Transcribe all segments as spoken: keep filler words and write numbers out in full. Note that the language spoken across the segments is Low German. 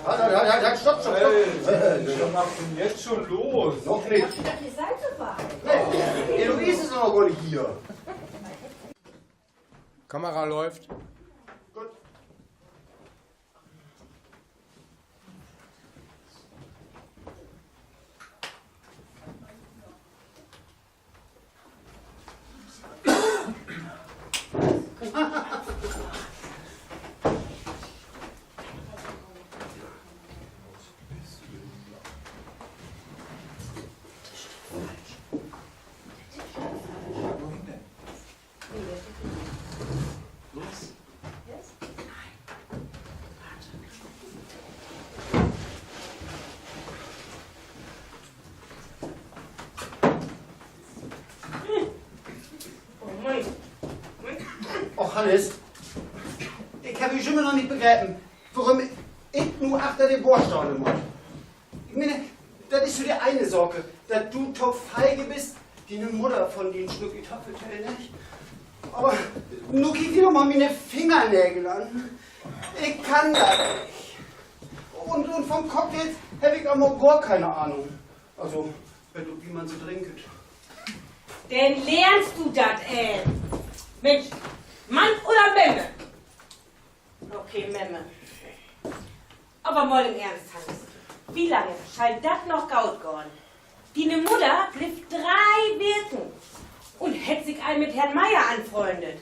Halt, halt, halt, halt, halt, stopp, stopp, stopp. Hey, was macht denn jetzt schon los? Noch nicht. Ihr seid so weit. Nee, Eloise ist noch gar nicht hier. Kamera läuft. Gut. Och, Hannes, ik heff jümmer noch nich begrepen, worüm ik nu achter de Bar stahn mutt. Ik meen, dat is so de ene Saak, dat du to feige büst, diene Mudder von dien Stück Kartoffel to vertellen, nich? Aver nu kiek di doch mal miene Fingernägel an. Ik kann dat nich. Un, un von Cocktails heff ik ok mal gor keen Ahnung. Also, wenn du, wie man se drinkt. Denn lehrst du dat, äh, Minsch, Mann oder Memme? Okay, Memme. Aver mal in Eernst, Hannes. Wie lange schall dat noch goot gahn? Diene Mudder blifft dree Weken un hett sik al mit Herrn Meier anfreundet.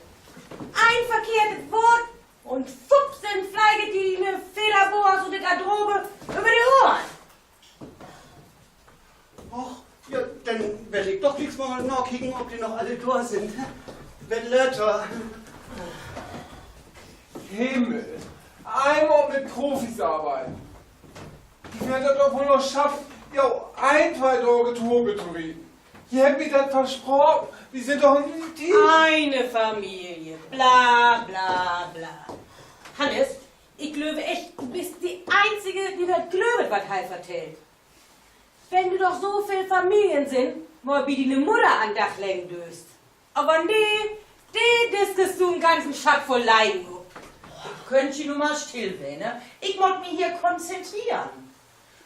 Een verkehrtet Woort un fups, denn fleegt di diene Federboas ut de Garderobe över de Ohren. Och, ja, denn will ik doch glieks mal nakieken, of de noch alle dor sünd. Bit later. Himmel, eenmal mit Profis arbeiden. Wi warrt dat doch woll noch schaffen, jo, een, twee Daag Tour mit to rieden. Ji hebbt mi dat versproken. Wi sünd doch en Team. Eine Familie. Bla, bla, bla. Hannes, ik glööv echt, du büst de Eenzige, de dat glöövt, wat he vertellt. Wenn du doch so veel Familiensinnen mal bi diene Mudder an'n Dag leggen dööst. Aver nee, de diskst du en ganzen Schapp vull Leiden op. Köönt ji nu mal still ween, ne? Ik mutt mi hier konzentreren.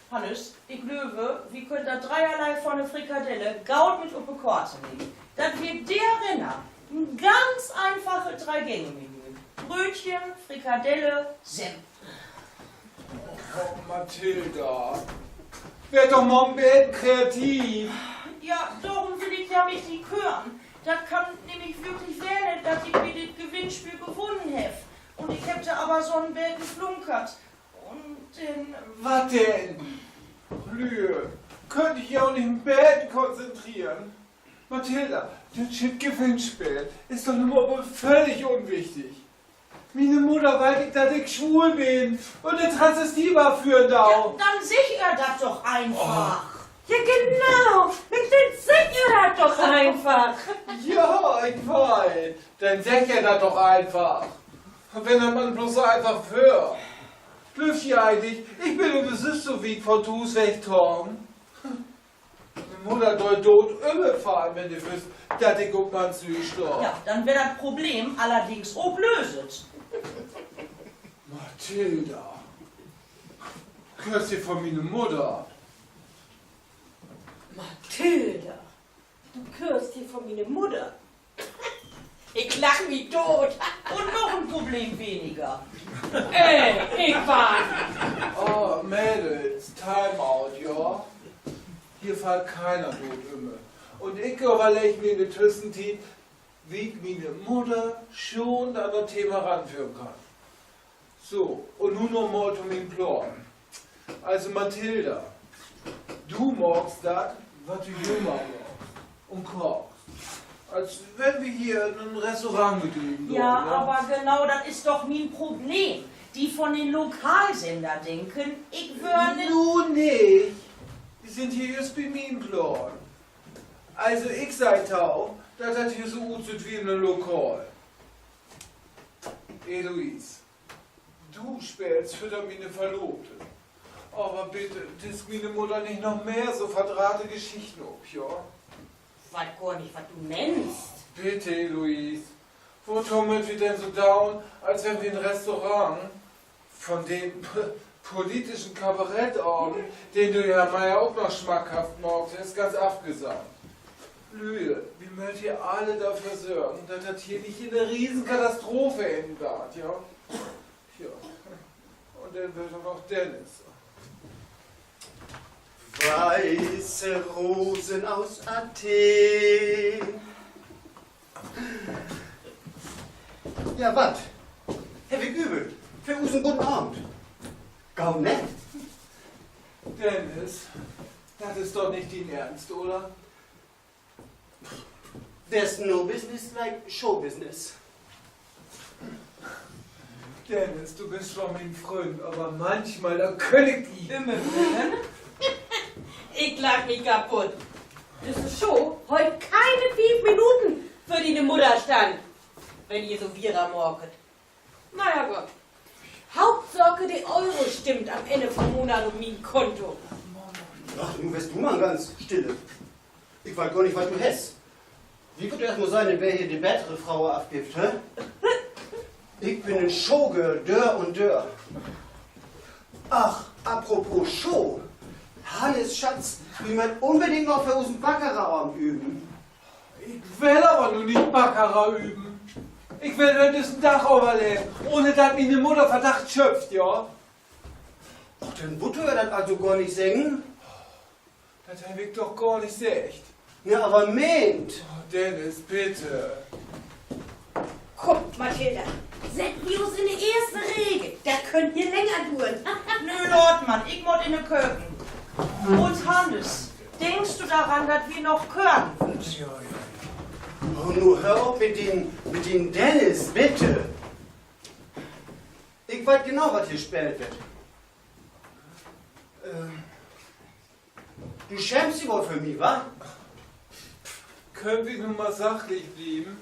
Hannes, ik glööv, wi köönt dat Dreierlei von de Frikadelle goot mit op de Koort nehmen. Dat weer de Renner. En ganz eenfachet Dree-Gänge-Menü. Brötchen, Frikadelle, Semp. Och, Mathilda, wees doch mal en beten kreativ. Ja, dorüm will ik ja mit di kören. Dat kann nämlich würklich ween, dat ik bi dit Gewinnspeel gewunnen heff. Un ik heff dor aver so 'n beten flunkert. Un denn... Wat denn? Lüe, köönt ji jo nich en beten konzentreren? Mathilda, dat Schiet Gewinnspeel is doch nu mal völlig unwichtig. Miene Mudder weet, dat ik swul bün un en Transvestit afführen do. Ja, denn segg ehr dat doch eenfach. Ja, genau. Minsch, denn segg ehr dat doch eenfach. Ja, ik weet. Denn segg ehr dat doch eenfach. Wenn dat man bloots so eenfach weer. Glöövt ji egentlich, ik bün ümsüss so wiet von to Huus wegtrocken? Mien Mudder deit doot ümfallen, wenn se wüss, dat ik op Mannslüüd stah. Ja, denn weer dat Problem allerdings ok löst. Mathilda, du köörst hier von miene Mudder. Mathilda, du köörst hier von miene Mudder. Ik lach mi doot. Un noch en Problem weniger. Ey, ik warr... Oh, Mädels, Timeout, ja? Hier fallt keiner doot üm. Un ik överlegg mi in de Twüschentiet, wie ik miene Mudder schoon an dat Thema ranföhren kann. So, un nu noch mal to mien Plaan. Also, Mathilda, du maakst dat, wat du jümmer maakst, un kaakst. As wenn wi hier en Restaurant bedrieven dören, ne? Ja, aver genau dat is doch mien Problem. De von den Lokalsender denken, ik wöör... Nu nich. Wi sünd hier jüst bi mien Plaan. Also, ik seh to, dat dat hier so utsüht wie in en Lokal. Eloise, du speelst Fütter miene Verlobte. Aver bitte, disk miene Mudder nich noch mehr so verdrahte Geschichten op, ja? Weet gor nich, wat du meenst. Bitte, Eloise. Woto mööt wi denn so doon, as wenn wi en Restaurant Von den politischen Kabarettavend, den du ja Meier ok noch smackhaft maakt hest, ganz afgesehn. Lüe, wi mööt hier alle dorför sörgen, dat dat hier nich in 'ne Riesenkatastrophe ennen deit, ja? Ja. Un denn wöör dor noch Dennis. Weiße Rosen aus Athen. Ja, wat? Heff ik übel för usen guten Avend? Gau, ne? Dennis, dat is doch nich dien Eernst, oder? There's no business like show business. Dennis, du büst zwar mien Fründ, aver manchmal, dor köön ik di ümmer weren. Ik lach mi kaputt. Düsse Show höllt keine fief Minuten för diene Mudder stand, wenn ji so wieder maakt. Na ja, goot. Hauptsaak, de Euro stimmt an'n Enn von'n Monat op mien Konto. Ach, nu weerst du man ganz stille. Ik weet gor nich, wat du hest. Wi köönt eerst mal sehn, wer hier de betere Fro afgifft, hä? Ik bün en Showgirl dör un dör. Ach, apropos Show. Hannes, Schatz, wi mööt unbedingt noch för usen Baccarat-Avend öven. Ik will aver nu nich Baccarat öven. Ik will hüüt düssen Dag överleven, ohne dat miene Mudder Verdacht schöppt, ja? Och, denn wullt du dat also gor nich seggen? Dat heff ik doch gor nich seggt. Ja, aver meent. Oh, Dennis, bitte. Kumm, Mathilda, sett wi us in de eerste Reeg. Dat köönt hier länger duern. Nö, laat man, ik mutt in de Köken. Un Hannes, denkst du doran, dat wi noch kören? Oh, nu höör op mit den, mit den Dennis, bitte. Ik weet genau, wat hier speelt warrt. Du schäämst di woll för mi, wa? Köönt wi nu mal sachlich blieven?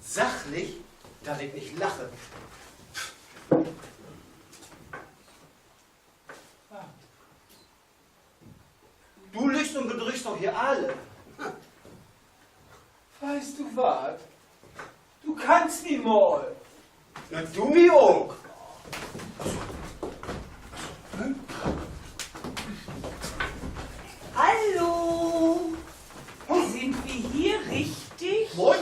Sachlich? Dat ik nich lache. Du lüggst un bedrüggst doch hier alle. Weetst du wat? Du kannst mi mal. Na, du mi ok. Hallo. Sünd wi hier richtig? Moin.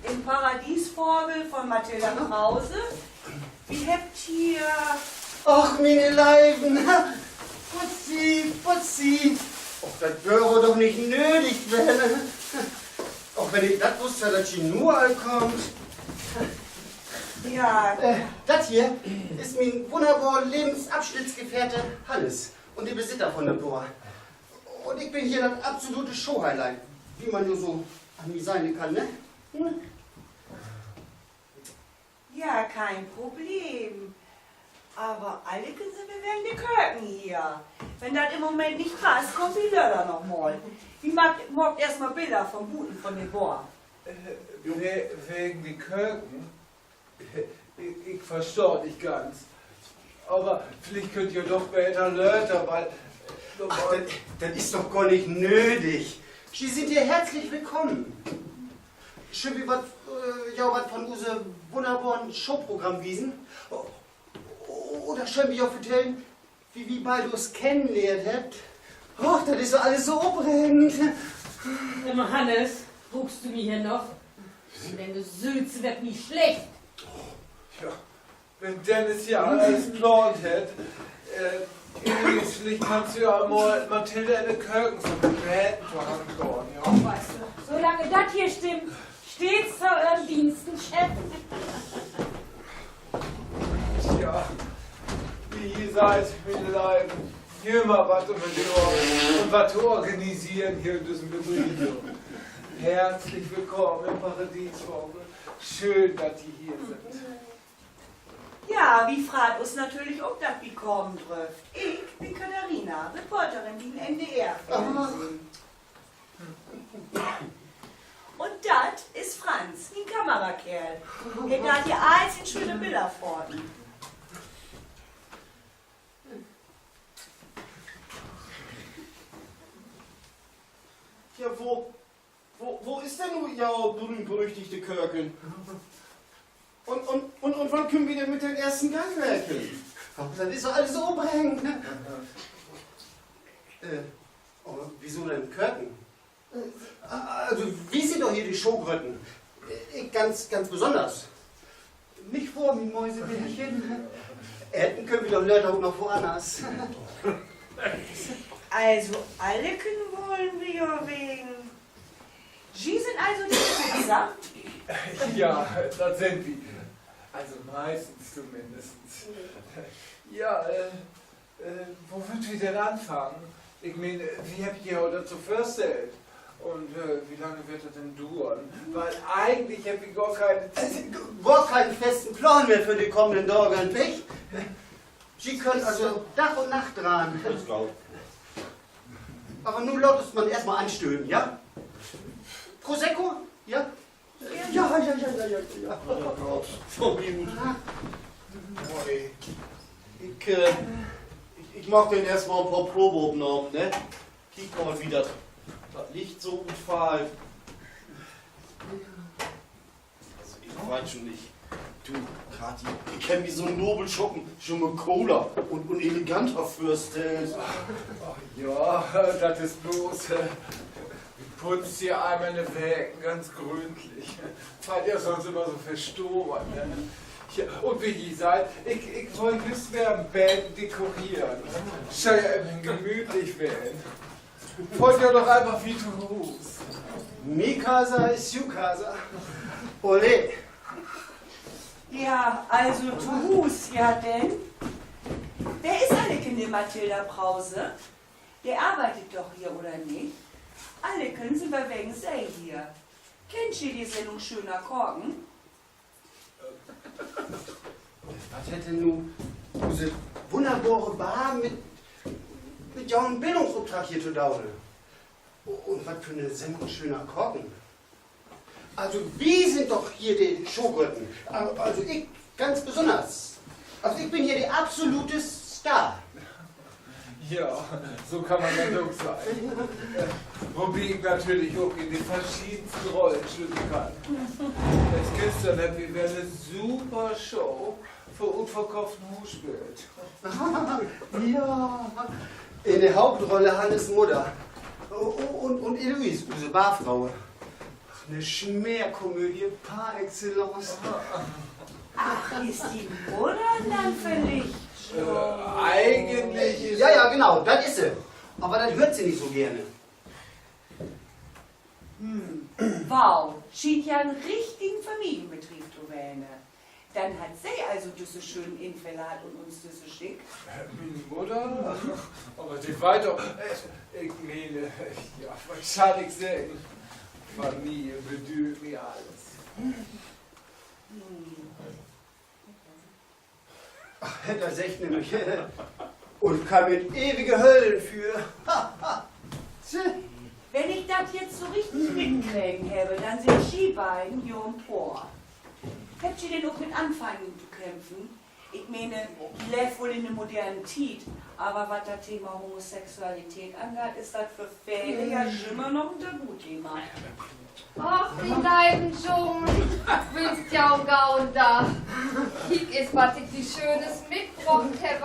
In'n Paradiesvagel von Mathilda Krause. Wi hebbt hier... Ach, miene Leiven. Putzi, putzi. Och, dat weer doch nich nödig ween. Och, wenn ik dat wusst harr, dat ji nu al kaamt. Ja. Dat hier is mien wunnerbore Levensabschnittsgefährte Hannes un de Besitter von de Bar. Un ik bün hier dat absolute Showhighlight, wie man nu so an mi sehn kann, ne? Ja, kein Problem. Aver allens sünd wi wegen de Köken hier. Wenn dat in'n Moment nich passt, kaamt wi later noch mal. Wi maakt, maakt eerst mal Biller von buten von de Bar. Wegen de Köken? Ik, ik verstah nich ganz. Aver villicht köönt ji doch beter later mal... Ach, dat, dat is doch gor nich nödig. Ji sünd hier herzlich willkamen. Schöölt wi wat, jo, wat von use wunnerboren Showprogramm wiesen? Oder schöölt wi jo vertellen, wie wi beide us kennenlehrt hebbt? Och, dat is doch allens so opregend. Sag mal, Hannes, bruukst du mi hier noch? Wenn du sühst, dat mi slecht. Ja, wenn Dennis hier allens plaant hett. Övrigens, villicht kannst du ja mal Mathilda in de Köken so'n beten to Hand gahn, ja? Weetst du, solang dat hier stimmt, stets to Ehren Deensten, Chef. Tja, wi hier sünd, miene Leiven, jümmer wat üm de Ohren un wat to organiseren hier in düssen Bedriev. Herzlich willkamen in'n Paradiesvagel. Schöön, dat ji hier sünd. Ja, wi freut us natürlich ok, dat wi kamen dröfft. Ik bün Katharina, Reporterin bi'n N D R-Fernsehn. Un dat is Franz, mien Kamerakeerl. He deit hier all sien schöne Biller faten. Ja, wo, wo, wo is denn nu jo berühmt-berüchtigte Köken? Un, un, un, un Wann köönt wi denn mit den eersten Gang recknen? Dat is doch allens so opregend. Äh, aver wieso denn Köken? Also, wi sünd doch hier de Showgrötten. Ik ganz, ganz besünners. Nich wohr, mien Mäusebärchen? Eten köönt wi doch later ok noch woanners. Also, Alleken wullen wi jo wegen. Ji sünd also de Besitzer? Ja, dat sünd wi. Also meistens tominnst. Ja, äh, äh, wo wüllt wi denn anfangen? Ik meen, wi hebbt jo dat so vörstellt. Un, äh, wo lang warrt dat denn duern? Wiel egentlich hebbt wi gor keen, gor keen festen Plaan mehr för de kamen Daag, nich? Ji köönt also Dag un Nacht dran. Aver nu laat uns man eerstmal anstöten, ja? Prosecco? Ja? Ja, ja, ja, ja, ja, ja. Sorry. Ik, äh, ik, ik maak denn eerstmal en poor Probeopnahmen, ne? Kiek mal, wo dat, dat Licht so utfallt. Also, ik weet schon nich. Du, Kathi, ik heff mi so'n Nobelschuppen schon mal cooler un, un eleganter vörstellt. Ach ja, dat is bloots, äh, wi putzt hier eenmal in de Week ganz gründlich. Fallt ja sonst immer so verstoven, ne? Ja, un as ji seht, ik, ik wull jüst weer en beten dekorieren. Schall ja even gemütlich ween. Föhlt jo doch eenfach as to Huus. Mi casa es su casa. Ole. Ja, also to Huus, ja denn. Wer is Alleken, de Mathilda Brause? De arbeidt doch hier, oder nich? Alleken sünd wi wegen Se hier. Kennt ji de Sendung Schöner Koken? Wat hett denn nu use wunnerbore Bar mit, mit jo'n Bildungsopdrag hier to doon? Un wat för 'ne Sendung Schöner Koken? Also, wi sünd doch hier de Showgrötten. Al-, also ik ganz besünners. Also, ik bün hier de absolute Star. Ja, so kann man dat ok seggen. Wobi ik natürlich ok in de verschiedensten Rollen schlüpfen kann. Eerst güstern hebbt wi weer 'ne super Show vör utverkofften Huus speelt. Ja, in de Hauptrolle Hannes Mudder. Un, un, un Eloise, use Barfro. Ach, 'ne Smeerkomödie par excellence. Ach, is dien Mudder denn villicht? Äh, egentlich is... Ja, ja, genau, dat is se. Aver dat höört se nich so geern. Hm, wow, schient ja en richtigen Familienbetrieb to ween. Denn hett se also düsse schönen Infäll hatt un uns düsse schickt. Miene Mudder? Aver de weet doch, äh, ik meen, äh, ja, wat schall ik seggen? Familie bedüüdt mi allens. Ach, dat seggt nämlich, un kann mi in ewige Höllen föhren. Wenn ik dat jetzt so richtig mitkregen heff, denn sünd ji beiden jo en Poor. Hebbt ji denn ok mit Anfeindungen to kämpfen? Ik meen, ji leevt woll in de moderne Tiet, aver wat dat Thema Homosexualität angeiht, is dat för vele ja jümmer noch en Tabuthema. Ach, mien leven Jung, wünscht jo en goden Dag. Kiek es, wat ik di Schönes mitbrocht heff.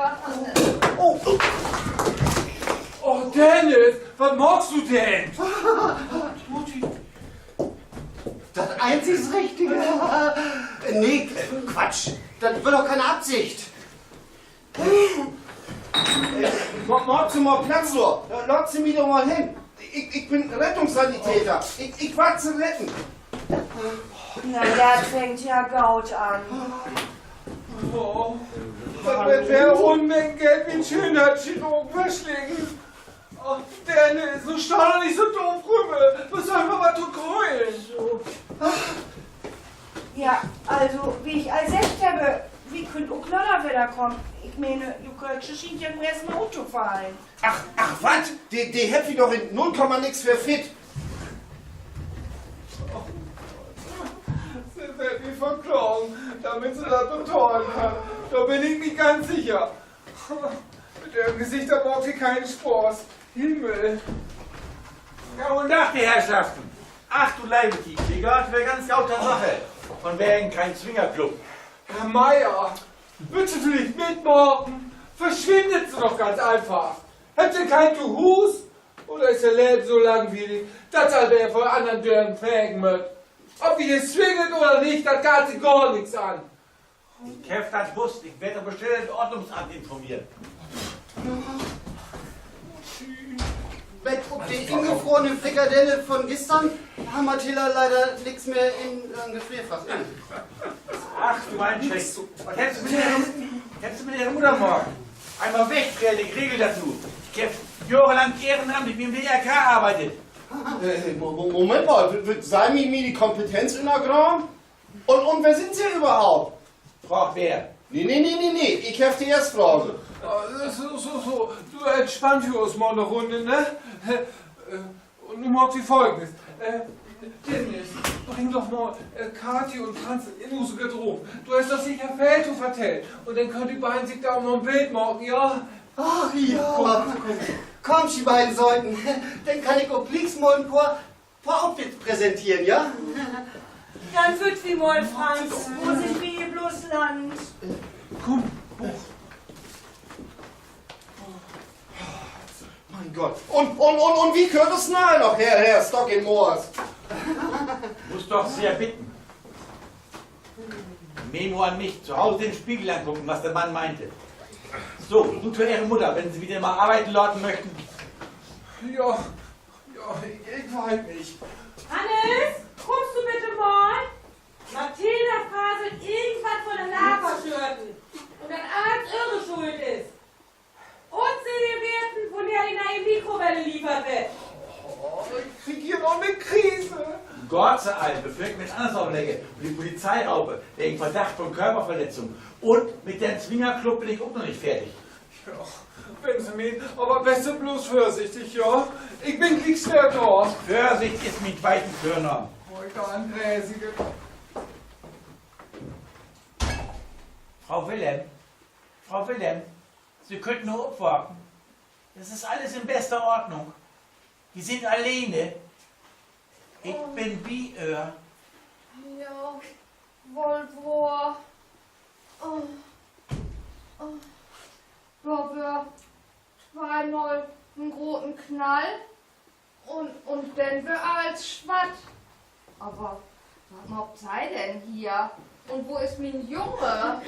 Oh, Dennis, wat maakst du denn? Dat eenzig Richtige. Nee, Quatsch. Dat weer doch keen Absicht. Ma-, maakt Se mal Platz dor. Laat Se mi doch mal hen. Ik, ik bün Rettungssanitäter. Ik, ik warr Se retten. Na, dat fangt ja goot an. Oh, dat weer, weer unbedingt Geld, mien Schönheitschirurg verslicken. Oh, Dennis, nu stah doch nich so doof rüm. Versöök mal wat to grölen. Ja, also, wie ik al seggt heff, wi köönt ok later wedder kamen. Ik meen, de Kötsch schient ja nu eerstmal uttofallen. Ach, ach, wat? De, de hebbt wi doch in null Komma nix weer fit. Se warrt mi verklagen, dormit se dat betahlen kann. Dor bün ik mi ganz sicher. Mit ehr Gesichter maakt Se keen Spaaß. Himmel. Ja, guten Dag, de Herrschaften. Ach du leve Tiet, de geiht weer ganz goot to Sach. Vun wegen keen Swingerclub. Herr Meier, wüllt Se villicht mitmaken? Verswinnt Se doch ganz eenfach. Hebbt Se keen Tohuus? Oder is dat Leven so langwielig, dat Se weer vör annern Dören fegen mööt? Of wi hier swinget oder nich, dat geiht Se gor nix an. Ik heff dat wusst. Ik warr doch bestimmt dat Ordnungsamt informeren. Met op de ingefrorene Frikadelle von güstern hett Mathilda leider nix mehr in ehr Gefrierfach. Ach du, mien Schatz. Wat hest du mit de, wat hest du mit de Mudder maakt? Eenmal wegtreden, ik regel dat nu. Ik heff johrelang ehrenamtlich bi 'n W R K arbeidt. Äh, Mo-, Mo-, Moment mal, wüllt Se mi, mi de Kompetenz ünnergraven? Un, un wer sünd Se överhaupt? Fraag weer. Nee, nee, nee, nee, nee. Ik heff de eerst Fraag. Äh, so, so, so. Du, entspann wi us mal 'ne Runn, ne? Äh, un nu maakt wi Folgendes. Äh, Dennis, bring doch mal, äh, Kathi un Franz in use Garderobe. Du hest doch seker veel to vertellen. Un denn köönt de beiden sik dor mal 'n Bild maken, ja? Ach ja. Kumm, kumm. Kaamt, ji beiden Söten. Denn kann ik ok glieks mal en poor, poor Outfits präsenteren, ja? Denn wüsst wi mal, Franz, wo sünd wi hier blots landt? Kumm, hooch. Mien Gott. Un, un, un, un wi köönt us naher noch, Herr, Herr Stock in Moors. Musst doch sehr bitten. Memo an mich: Zu Hause den Spiegel angucken, was der Mann meinte. So, nun zu Ihrer Mutter, wenn Sie wieder mal arbeiten lauten möchten. Ja, ja, ik, ik weet nich. Hannes, kummst du bitte mal? Mathilda faselt irgendwat von de Naverschöten. Un dat allens ehre Schuld is. Un Servietten, von de de ne'e Mikrowelle liefert warrt. Oh, ik krieg hier noch 'ne Krise. Gott sei Dank, bevör ik mi anners oplegge un de Polizei raupe wegen Verdacht von Körperverletzung. Un mit den Swingerclub bün ik ok noch nich fertig. Ja, wenn Se meent, aver wees Se blots vörsichtig, ja? Ik bün glieks weer dor. Vörsicht is mien tweiten Vörnaam. Frau Wilhelm, Frau Wilhelm, Se köönt nu opwaken. Dat is allens in bester Ordnung. Wi sünd alleen. Ik bün bi Ehr. Ja, woll wohr. Oh, oh. Dor weer tweemal en groten Knall un, un denn weer allens swatt. Aver wat maakt Se denn hier? Un wo is mien Junge?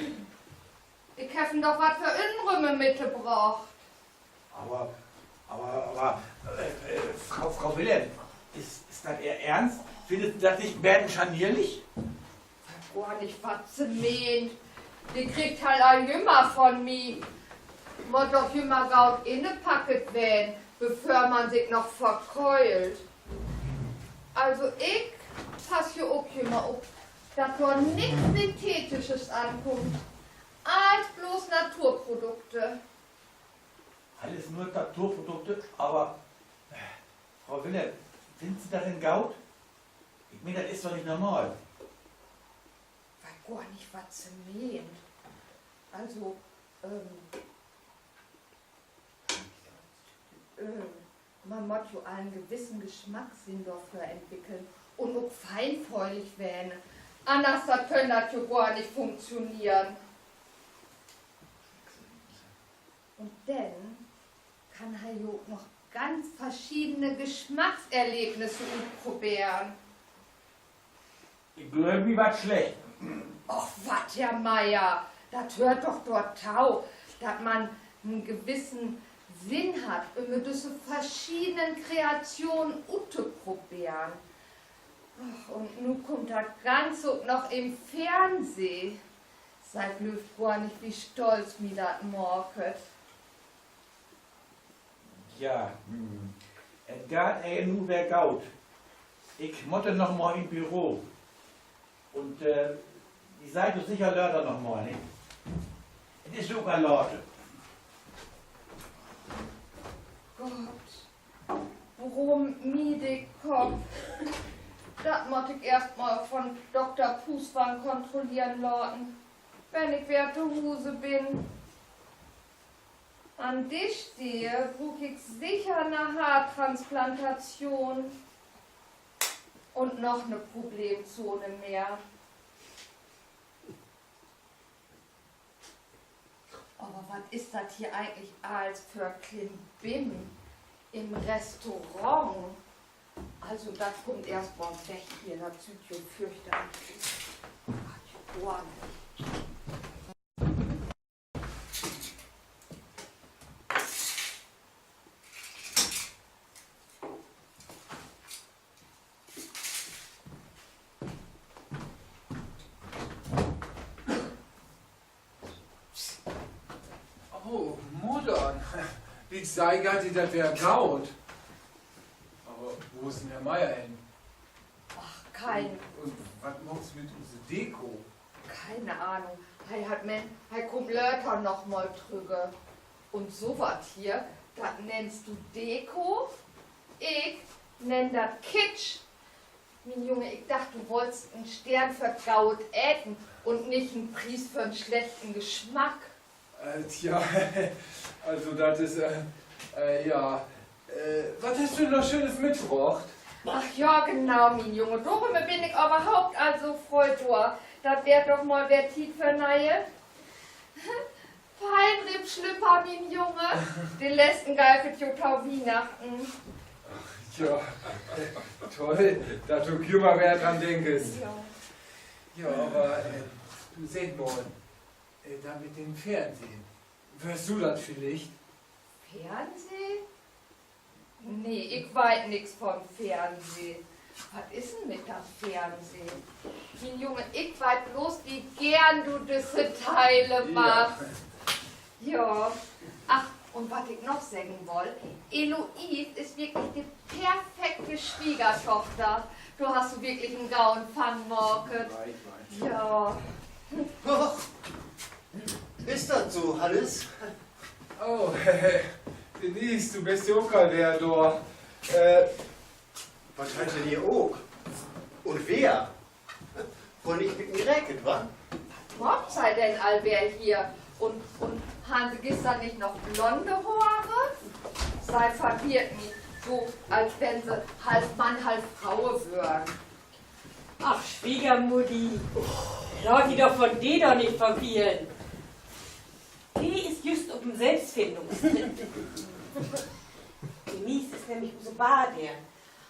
Ik heff em doch wat för Inrümen mitbrocht. Aver, aver, aver, äh, äh, Frau, Frau Wilhelm, is, is dat Ehr Eernst? Finnt Se dat nich en beten scharnierig? Gor nich, wat Se meent. De kriggt he al jümmer von mi. Mutt doch jümmer goot inpacket warrn, bevör man sik noch verköhlt. Also, ik pass hier ok jümmer op, dat dor nix Synthetisches ankummt. Allens blots Naturprodukte. Allens nur Naturprodukte, aver, äh, Frau Wilhelm, finnt Se dat denn goot? Ik meen, dat is doch nich normal. Weet gor nich, wat Se meent. Also, ähm, äh, man mutt jo al en gewissen Geschmackssinn dorför entwickeln un ok feinföhlig warrn. Anners, dat köön dat jo gor nich funktioneren. Un denn kann he jo ok noch ganz verschiedene Geschmackserlebnisse utproberen. Ik glööv, mi warrt slecht. Och wat, Herr Meier, dat höört doch dorto, dat man en gewissen Sinn hett, üm düsse verschiedenen Kreationen uttoproberen. Och, un nu kummt dat Ganze ok noch in'n Fernsehn. Se glöövt gor nich, wo stolt mi dat maakt. Ja, hm. Et geiht Ehr nu weer goot. Ik mutt denn noch mal in't Büro. Un, äh, wi seht us seker later noch mal, ne? Et is jo ok al laat. Gott, worüm mi de Kopp? Dat mutt ik eerst mal von Dokter Puuswang kontrolleren laten, wenn ik weer to Huus bün. An de Steed bruuk ik seker 'ne Harttransplantation. Un noch 'ne Problemzone mehr. Wat is dat hier egentlich allens för Klimbim in't Restaurant? Also, dat kummt eerst mal weg hier, dat süht jo förchterlich ut. Geiht jo gor nich. Oh, Mudder. Ik segg, dat weer goot. Aver wo is denn Herr Meyer hen? Ach, keen Un, un wat maakst mit use Deko? Keen Ahnung. He hett meent, he kummt later noch mal trügg. Un so wat hier, dat nennst du Deko? Ik nenn dat Kitsch. Mien Junge, ik dach, du wollst en Steern för goot Eten un nich en Pries för 'n slechten Gesmack. Äh, tja, also dat is, äh, äh, ja. Äh, wat hest du denn noch Schönes mitbrocht? Ach ja, genau, mien Junge. Dorüm bün ik överhaupt al so fröh dor. Dat weer doch mal weer Tiet för ne'e Feinripp-Slüpper, mien Junge. De letzten geev et jo to Wiehnachten. Ach, ja. Toll, dat du jümmer weer dran denkst. Ja. Ja, aver, äh, du, segg mal, äh, dat mit den Fernsehn, weerst du dat villicht? Fernsehn? Nee, ik weit nix von Fernsehn. Wat is denn mit dat Fernsehn? Mien Junge, ik weit blots, wie geern du düsse Teile magst. Ja. Ach, un wat ik noch seggen woll: Eloise is wirklich de perfekte Swiegerdochter. Dor hest du wirklich en goden Fang maakt. Ja. Och, is dat so, Hannes? Oh, Denise, du büst ja ok al weer dor. Äh, wat heet denn hier ok? Un weer? Woll nich mit mi rekent, wa? Wat maakt Se denn al weer hier? Un, un harrn Se güstern nich noch blonde Hoor? Se verweert mi so, as wenn Se half Mann, half Fro wören. Ach, Swiegermutti, laat di doch von de dor nich verweern. De is jüst op en Sülvstfinnungstrip. Denise is nämlich use Bardeern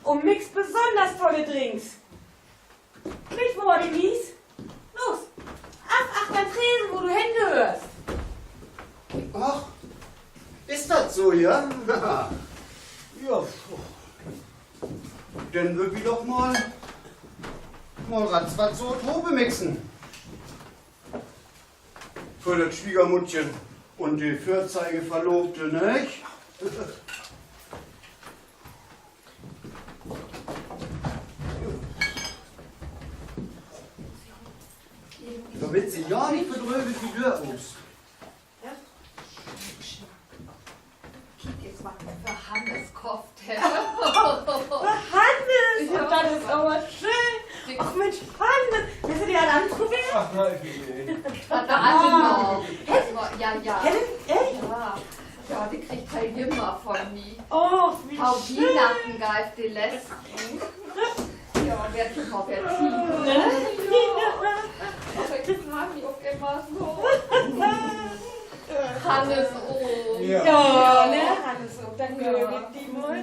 un mixt besünners tolle Drinks. Nich wohr, Denise? Los, af achtern Tresen, wo du hengehöörst. Ach, is dat so, ja? Ja, denn wüllt wi doch mal, mal ratzfatz so Trope mixen. För dat Swiegermuttchen un de Vörzeigeverlobte, nich? Dormit se ja nich verdröögelt bi Döör us. Kiek, wat ik för Hannes köfft heff. För Hannes? Ja. Dat is aver schöön. Och Minsch, Hannes, hest du de al anprobeert? Ach, nee, nee. Ja, ja. Echt? Ja, de kriggt he jümmer von mi. Och, wie schöön. Wiehnachten geev de letzten. Ja, weer doch mal weer Tiet, ne? Ja. Aver ik frei mi ok jümmer so. Hannes ok. Ja, ne, Hannes ok. Denn glööv ik di mal.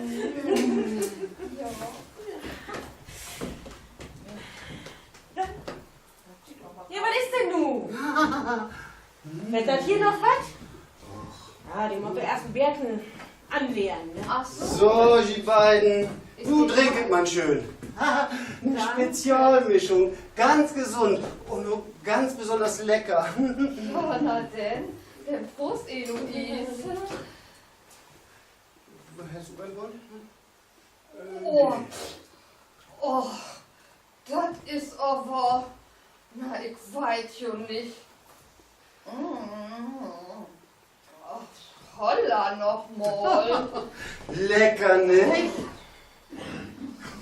Ja, wat is denn nu? Warrt dat hier noch wat? Ja, de mutt eerst en beten anwennen, ne? So, ji beiden, nu drinkt man schöön. En Spezialmischung, ganz gesund un ok ganz besünners lecker. Ja, na denn, denn Prost, Eloise. Hest du en Wunsch? Oh, dat is aver, na, ik weit jo nich. Holla noch mal. Lecker, ne?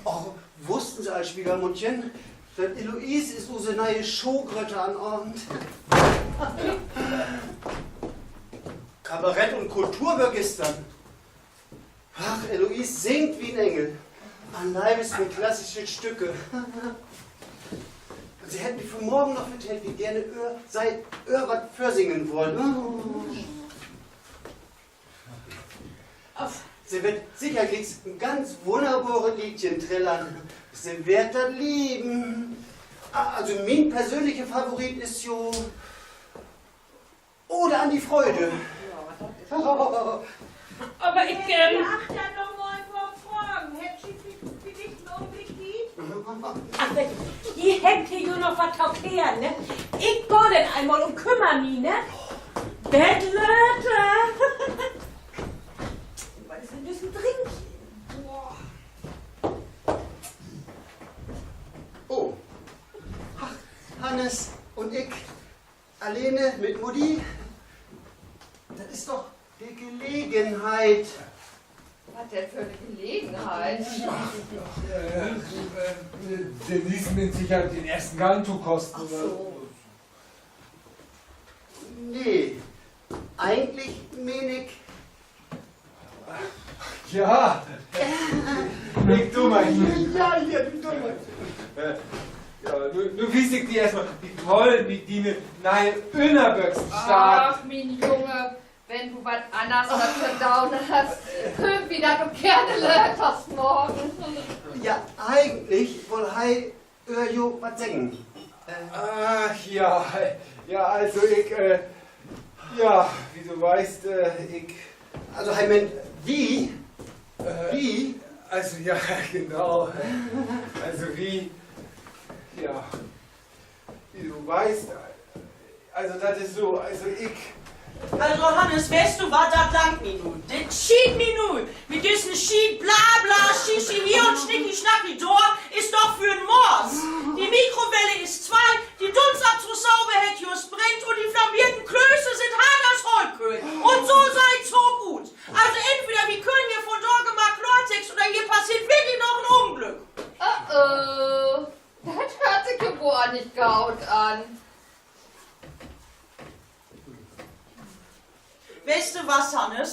Och, wussten Se al, Swiegermuttchen, dat Eloise is use ne'e Showgrötte an'n Avend? Kabarett un Kultur wöör güstern. Ach, Eloise singt wie en Engel. An leevsten klassische Stücke. Se hett mi vunmorgen noch vertellt, wie geern ehr, Se ehr wat vörsingen wullt. Se weert seker glieks en ganz wunnerbaret Leedchen trillern. Se weert dat lieben. A-, also mien persönliche Favorit is jo Ode an die Freude. Aver ik, ähm, Ach, denn noch mal en poor Fragen. Hett ji villicht en Augenblick Tiet? Ach, Mensch, ji hebbt hier jo noch wat to kehren, ne? Ik gah denn eenmal un kümmer mi, ne? Bet later. Wat is denn düssen Drink? Boah. Oh. Ach, Hannes un ik. Alleen mit Mutti? Dat is doch de Gelegenheit. Wat denn för 'ne Gelegenheit? Ach, äh, äh, Denise meent sicher, den eersten Gang to kosten. Ach so. Nee, egentlich meen ik, Ja, ik do mal hier. Ja, hier, du do mal. Äh, ja, nu, nu wies ik di eerstmal, wo toll mi diene ne'e Ünnerböxen staht. Ach, mien Junge, wenn du wat anners to verdauen hest, köönt wi dat ok geern later maken. Ja, egentlich wull he ehr jo wat seggen. Ach ja, ja, also ik, äh, ja, wie du weetst, äh, ik Also, he meent, wi, äh, wi, also, ja, genau. Also, wi, ja, wie du weetst, also, dat is so, also, ik Also, Hannes, weetst du wat, dat langt mi nu. Dat schiedt mi nu. Mit düssen Schiet, bla, bla, Schichi hier un Schnicki, Schnacki dor, is doch för 'n Mors. De Mikrowelle is twei, de Dunstabzugshaube hett just brennt un de flambeerten Klöße sünd hart as Hollköhl. Un so seht dat ok ut. Also entweder wi köönt hier vundaag mal Klartext oder hier passeert wirklich noch en Unglück. Oh, oh. Dat höört sik ja gor nich goot an. Weetst du wat, Hannes?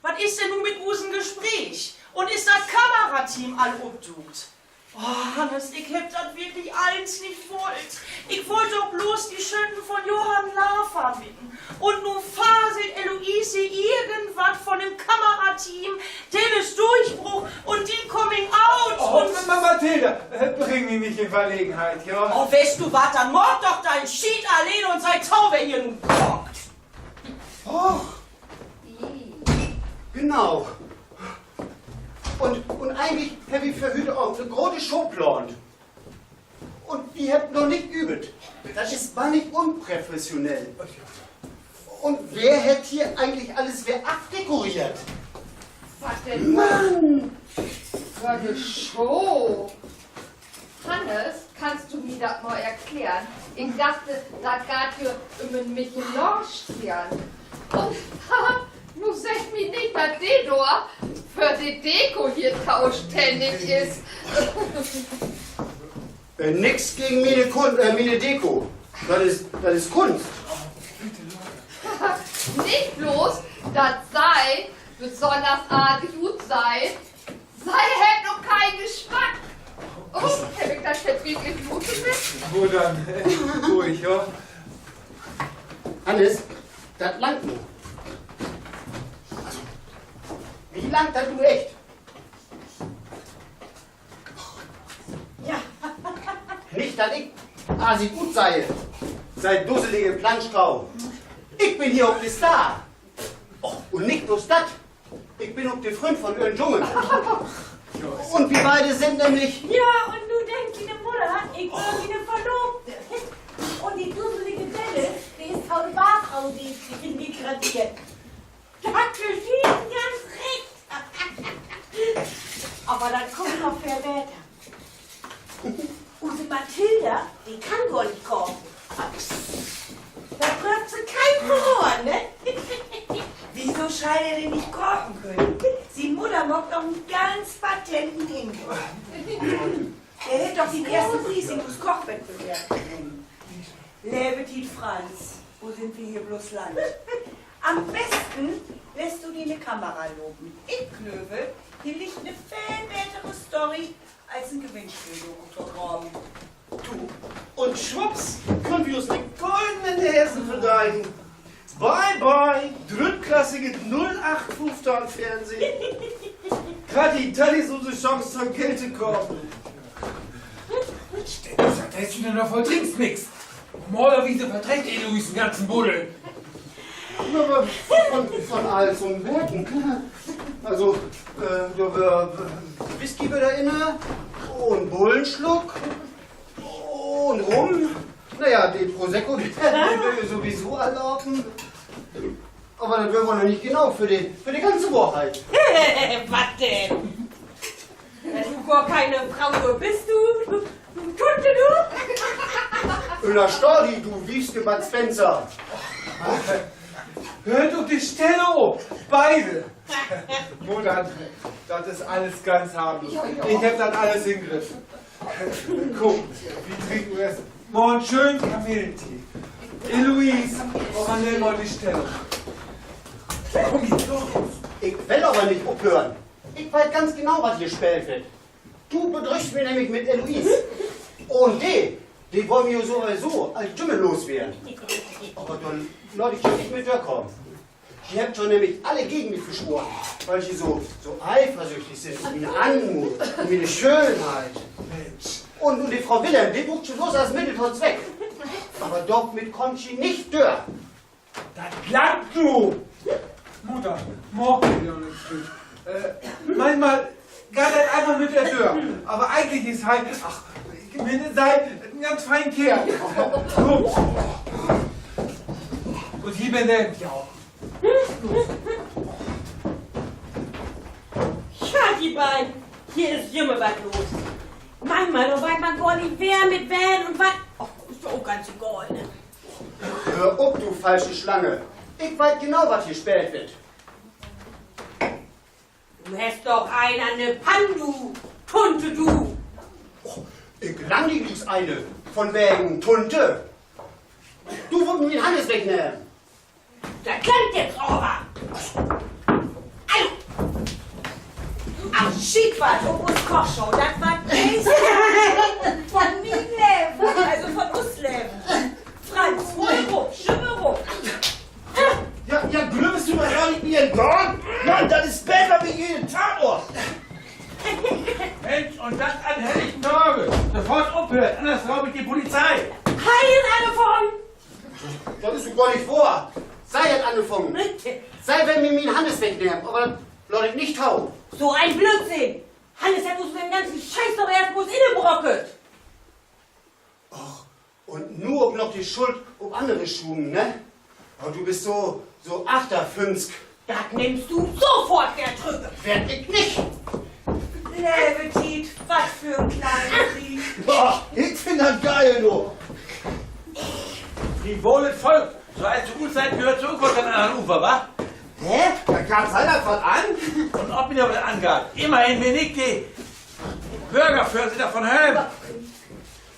Wat is denn nu mit usen Gespreek? Un is dat Kamerateam al opduukt? Oh, Hannes, ik heff dat wirklich allens nich wullt. Ik wull doch bloots de Schötten von Johann Lafer bidden. Un nu faselt Eloise irgendwat von en Kamerateam, Dennis Durchbruch un dien Coming Out un Ma-, Ma-, Mathilda, äh, bring mi nich in Verlegenheit, ja? Oh, weetst du wat, denn maak doch dien Schiet alleen un seh to, wer hier nu rockt. Och, genau. Un, un egentlich heff ik för hüüt Avend 'ne grote Show plaant. Un wi hebbt noch nich öövt. Dat is bannig unprofessionell. Un wer hett hier egentlich allens weer afdekoreert? Wat denn? Mann! Wat 'ne Show! Hannes, kannst du mi dat mal erklären? Ik dach, dat geiht hier üm en Michelin-Steern. Un nu segg mi nich, dat de dor för de Deko hier tostännig is. Äh, nix gegen miene Kun-, äh, miene Deko. Dat is, dat is Kunst. Nich bloots, dat sei besünners artig utseiht, sei hett ok keen Gesmack. Oh, heff ik dat nu wirklich goot seggt? Wo denn? Ruhig, ja. Hannes, dat langt nu. Also, mi langt dat nu echt. Ja. Nich, dat ik asig utseh, du dusselige Planschkau. Ik bün hier ok de Star. Och, un nich bloots dat. Ik bün ok de Fründ von Ören Jungen. Un wi beide sünd nämlich Ja, un nu denkt diene Mudder, ik weer diene Verlobte. Un de dusselige Delle, de is to de Barfrau, de ik degradiert. Dat is ganz recht. Aver dat kummt noch veel beter. Use Mathilda, de kann gor nich kaken. Dat dröfft se keen verraden, ne? Wieso schall de denn nich kaken könen? Sien Mudder maakt doch en ganz patenten Indruck. De hett doch den eersten Pries in us Kochwettbewerb wunnen. Leve Tiet, Franz, wo sünd wi hier bloots landt? An'n besten lettst du diene Kamera lopen. Ik glööv, hier liggt 'ne veel betere Story as en Gewinnspeel uttograven. Du, un schwupps köönt wi us 'ne goldene Nese verdenen. Bye, bye, Drüttklass-Deko. Klassiker null acht fünfteihn Fernsehen. Kathi, dat is use Chance, to Geld to kamen. Stännig vertellst du denn doch woll nix. Normalerwies verträggt Eloise den ganzen Buddel. Ja, aver von, von allens so'n beten. Also, äh, dor weer, äh, Whisky weer dor in, un Bullensluck un Rum. Na ja, de Prosecco, de, de weer sowieso al open. Aver dat weer woll noch nich genoog för de, för de ganze Wahrheit. Wat denn? Wenn du gor keine Fro, wo büst du? Du, du Tunte, du? Ünnerstah di, du Wiefke Bud Spencer. Höört op de Stell op, beide. Mudder, dat is allens ganz harmlos. Ik heff dat allens in'n Griff. Kumm, wi drinkt eerst mal en schönen Kamillentee. Eloise, övernehm mal de Stellung. Kumm, los. Ik will aver nich ophören. Ik weet ganz genau, wat hier speelt warrt. Du bedrüggst mi nämlich mit Eloise. Un de, de wull mi sowieso al jümmer losweern. Aver dor laat ik jo nich mit dörkamen. De hebbt jo nämlich alle gegen mi versworen, wiel de so, so eifersüchtig sünd op miene Anmut, op miene Schöönheit. Un, un de Fro Wilhelm, de bruukt ji bloots as Middel to'n Zweck. Aver dormit kaamt ji nich dör. Dat langt nu! Mudder, maak di doch nix. Äh, manchmal geiht dat eenfach mit de Döör. Aver egentlich is he, ach, ik meen, sei en ganz fein Keerl. Un hier bün ik, ja. Tja, ji beiden, hier is jümmer wat los. Manchmal, dor weet man gor nich, wer mit wen un wat. Och, is doch ok ganz egal, ne? Höör op, du falsche Slange. Ik weet genau, wat hier speelt warrt. Du hest doch een an de Pann, du Tunte, du. Och, ik lang di glieks een, vunwegen Tunte. Du wullt mi mien Hannes wegnehmen. Dat langt nu aver. Au. Ach, schiet wat op us Kochshow, dat warrt de beste vun mien Leven, also vun us Leven. Franz, hol rup, schipp rup. Ja, ja, glöövst du, wat ik hier daan? Mann, dat is beter as jeden Tatort. Mensch, un dat an Helligen Dage. Sofort ophören, anners roop ik de Polizei. He hett anfungen. Dat is doch gor nich wohr. Se hett anfungen. Se will mi mien Hannes wegnehmen, aver dat laat ik nich to. So en Blödsinn. Hannes hett us den ganzen Scheiß doch eerst mal inbrockelt. Och, un nu ok noch de Schuld op annere schuven, ne? Oh, du büst so, so achterfünsk. Dat nimmst du sofort weer trüch. Warr ik nich. Leve Tiet, wat för en kleine Krieg. Boah, ik finn dat geil, du. Wi wullt Volk, so as to us seht, höört se ok wat an, an Ufer, wa? Hä? Dat geiht Se dat wat an? Un of mi dat wat angeiht, immerhin bün ik de Börgervörsitter vun Höm.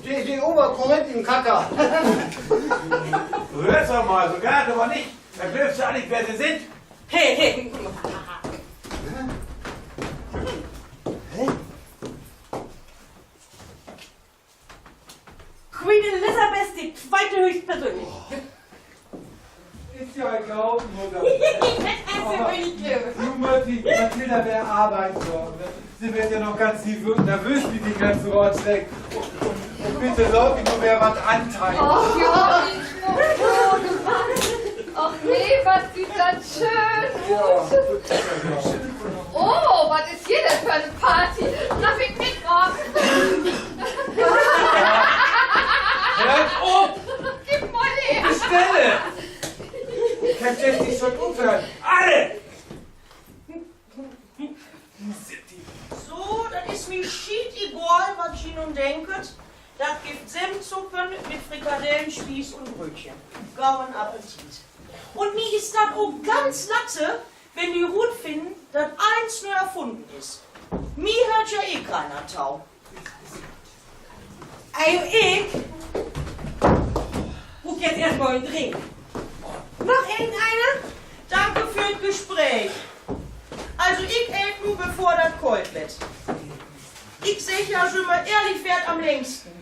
De, de Oberkorinth in Kacke. Du höörst doch mal, so geiht dat aver nich. Dor glöövst du nich, wer Se sünd. He, he. Queen Elizabeth de Tweite höchstpersönlich. Is ja egal, Mudder. Also, aver wenn ik glööv, nu mööt wi Mathilda wedder arbeiden, so, ne? Se weer ja noch ganz nervö-, nervöös mit de ganze Ratschläg. Un, un, un bitte laat di nu wedder wat anteiknen. Och, ja, ik mutt. Och nee, wat süht dat schöön ut. Oh, wat is hier denn för en Party? Draff ik mitmaken? Höört op! Gif mal her! Stille! Ik heff seggt, ji schüllt ophören. Alle! So, dat is mi schietegal, wat ji nu denket. Dat gifft Semmelsuppe mit Frikadellen, Spieß un Brötchen. Goden Appetit. Un mi is dat ok ganz latte, wenn ji rutfinnen, dat allens neu erfunden is. Mi höört ja eh keiner to. Also ik bruuk jetzt eerstmal en Drink. Noch irgendeiner? Danke för dat Gespräch. Also ik eet nu, bevör dat koolt warrt. Ik segg ja jümmer, ehrlich wehrt am längsten.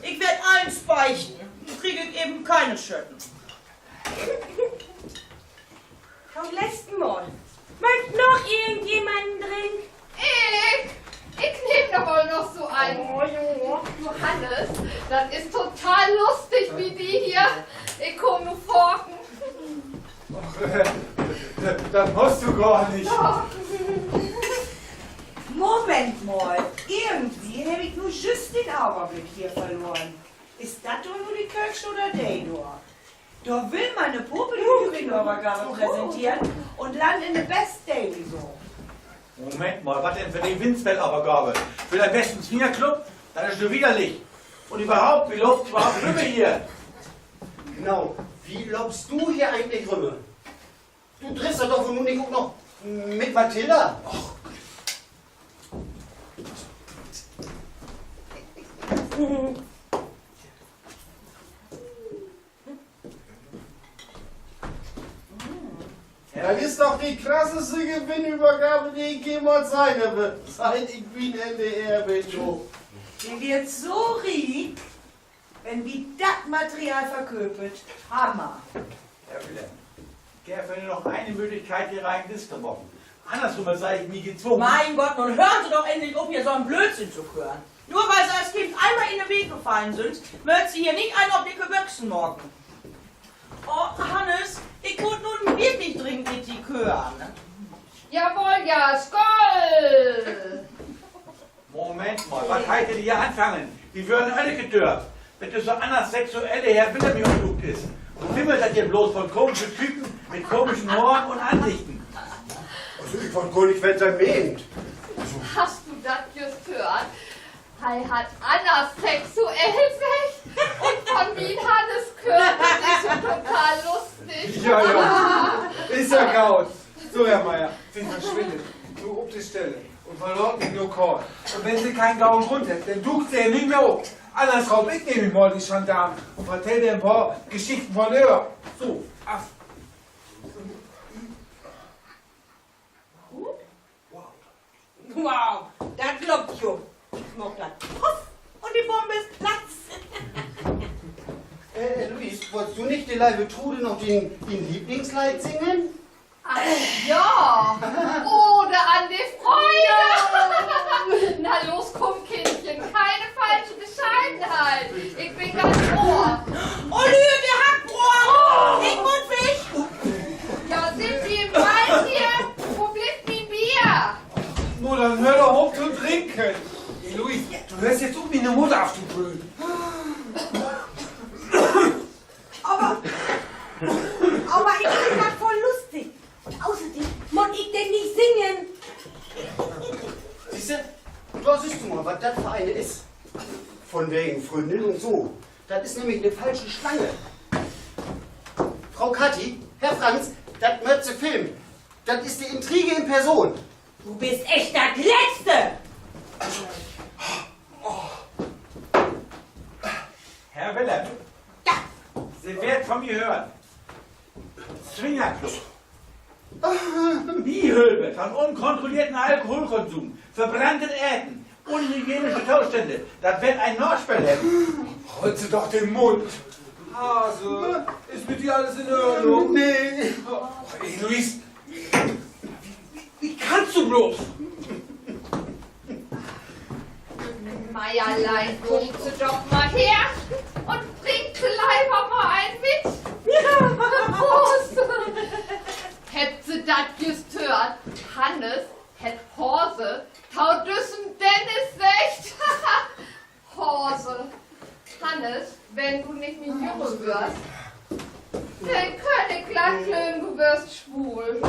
Ik warr allens beichten, nu krieg ik even keine Schötten. To'n letzten Mal. Möcht noch irgendjemand en Drink? Ik, ik nehm doch woll noch so een. Oh, jo. Johannes, dat is total lustig bi di hier. Ik kaam nu faken. Och, dat musst du gor nich. Doch. Moment mal, irgendwie heff ik nu jüst den Överblick hier verloren. Is dat dor nu de Köök oder de dor? Dor will man 'ne popelige Gewinnövergave präsenteren un landt in de Best Daily Soap. Moment mal, wat denn för 'ne Gewinnövergave? För den besten Swingerclub? Dat is jo widerlich. Un överhaupt, wi loopt twaal rümmer hier. Genau, wi loopst du hier egentlich rümmer? Du triffst di doch woll nu nich ok noch mit Mathilda? Och. Dat is doch de krasseste Gewinnövergave, de ik jemals sehn heff, siet ik bi'n N D R bün, du. Wi warrt so riek, wenn wi dat Material verkööpt. Hammer. Herr Willer, geev mi noch ene Mööglichkeit, hier rein Disk to maken. Anners mutt ik mi gezwungen. Mien Gott, nu höört Se doch endlich op, hier so'n Blödsinn to kören. Nur wiel Se as Kind eenmal in de Week gefallen sünd, mööt Se hier nich een op dicke Büxen maken. Oh, Hannes, ik mutt nu wirklich dringend mit di kören. Jawoll, ja, Skoll! Moment mal, wat heet denn hier anfangen? Wi wörrn alle gedöört. Mit düsse annersexuelle Herr Willer, de hier opduukt is. Un wimmelt dat hier bloots von komische Typen mit komischen Hoorn un Ansichten. Also, ik weet gor nich, wat he meent. Hest du dat jüst höört? He hett annersexuell seggt. Un von mien Hannes köört, dat is jo total lustig. Ja, ja. Is ja goot. So, Herr Meier, Se verswinnt nu op de Stelle un verlaat mien Lokal. Un wenn Se keen goden Grund hebbt, denn duukt Se hier nich mehr op. Anners roop ik nämlich mal de Schandarm un vertell de en poor Geschichten von Ehr. So, af. Wow, dat kloppt jo. Ik maak dat puff un de Bomb is platzt. Äh, Luis, wullst du nich de leive Trude noch dien, dien Lieblingsleed singen? Ach ja. Oder an de Freude. Na los, kumm, Kindchen, keine falsche Bescheidenheit. Ik bün ganz Ohr. Oh, Lüüd, de Hackohr. Ik mutt weg. Ja, sitt wi in Wald hier? Wo blifft mien Beer? Nu, denn höör doch op to drinken. Hey, Luis, du höörst nu op, miene Mudder aftobrüllen. Aver, aver ik finn dat voll lustig. Un außerdem mutt ik denn nich singen. Sühst du, dor sühst du mal, wat dat för ene is. Von wegen Fründin un so. Dat is nämlich 'ne falsche Slange. Fro Kathi, Herr Franz, dat mööt Se filmen. Dat is de Intrige in Person. Du büst echt dat Letzte! Herr Willer, Se warrt von mi hören. Swingerclub. Bihölpe von unkontrolleerten Alkoholkonsum, verbranntet Eten, unhygienische Tostänne, dat warrt en Naspeel hebben. Holt Se doch den Mund. Hase, is mit di allens in Ordnung? Nee. Ey, Luis, wie kannst du bloß? Meierlein, kummt Se doch mal her un drinkt Se lever mal een mit. Prost! Hebbt Se dat jüst höört? Hannes hett Hase to düssen Dennis seggt. Hase. Hannes, wenn du nich mien Jung wörst, denn köön ik glatt glöven, du wörst swul.